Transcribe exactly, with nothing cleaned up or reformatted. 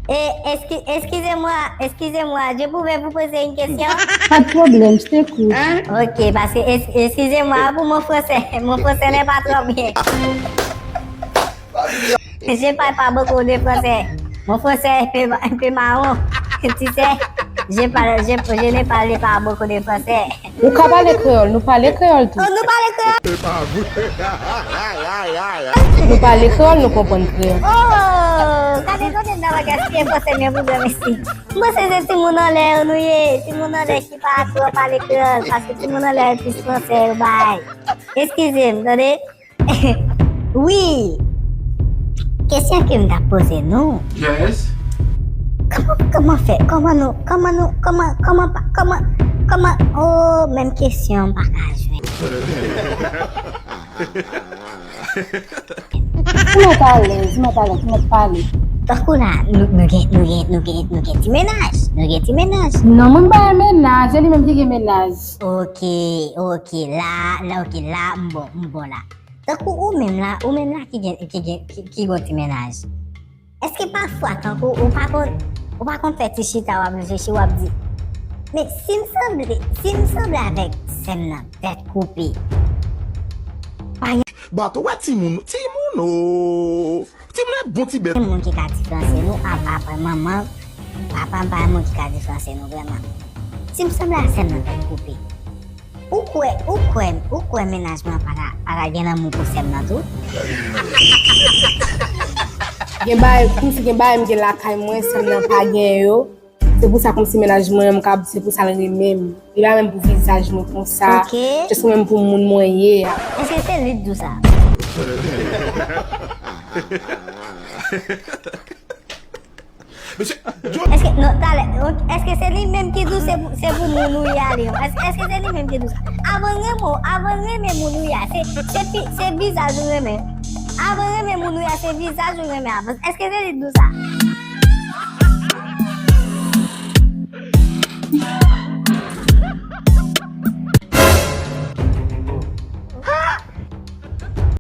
Eh, eski-, excusez-moi, excusez-moi, je pouvais vous poser une question? Pas de problème, je t'écoute. Ok, parce que, ex-, excusez-moi pour mon français, mon français n'est pas trop bien. Je parle pas beaucoup de français. Mon français est un peu, un peu marron. Tu sais, je parle, je, je ne parle pas beaucoup de français. Ou ka pale kreyòl, nou pale kreyòl tou. Oh, nou pale kreyòl. Se pa vre. Nou pale kreyòl, nou konprann kreyòl. Oh, gade kote m nan va gaspiye franse m yo pou bwè mesi. M panse se timoun anlè yo nou ye, timoun anlè ki pa twò pale kreyòl, paske timoun anlè yo plis franse yo bay. Eskize m, tande. Wi. Kesyon ke m t ap poze nou. Yes. Kòman, kòman fè? Kòman nou, kòman nou, kòman, kòman pa, kòman, kòman, oh, menm kesyon m pa ka jwenn. Ou mèt alèz, ou mèt alèz, ou mèt pale. Tankou la, nou, nou gen, nou gen, nou gen, nou gen ti mennaj. Nou gen ti mennaj. Non, mwen m pa gen mennaj, se li menm ki gen mennaj. Ok, ok, la, la, ok, la, m bon, m bon la. Tankou ou menm la, ou menm la ki gen, ki gen, ki, ki gon ti mennaj. Èske pafwa, tankou ou pa konn, ou pa konn fè ti chita w ap reflechi, w ap di, men si m sanble, si m sanble avèk sè m nan, tèt koupe. Bato, wè timoun, timoun o. Timoun e bon ti bèt. Gen moun ki ka diferansye nou, ap, apa manman, papa m pa gen moun ki ka diferansye nou vrèman. Si m sanble a sè m nan tèt koupe. Ou kwè, ou kwè, ou kwè mennaj mwen pa ta, pa ta gen lanmou pou sè m nan tou? Gen bagay, kòmsi gen bagay m gen lakay mwen, sè m nan pa gen yo. Se pou sa kòmsi mennaj mwen, m ka, se pou sa l renmen m. Li pa menm pou vizaj mwen konsa. Ok. Just mwen menm pou moun mwen ye a. Èske se li k di w sa? Mesye, John. Èske, non, talè, ok, èske se li menm ki di w se pou, se pou moun ou ye a li? Èske, èske se li menm ki di w sa? Avan l renmen w, avan l renmen moun ou ye a, se, se fi, se vizaj ou renmen? Avan l renmen moun ou ye a, se vizaj ou renmen avan. Èske se li k di w sa?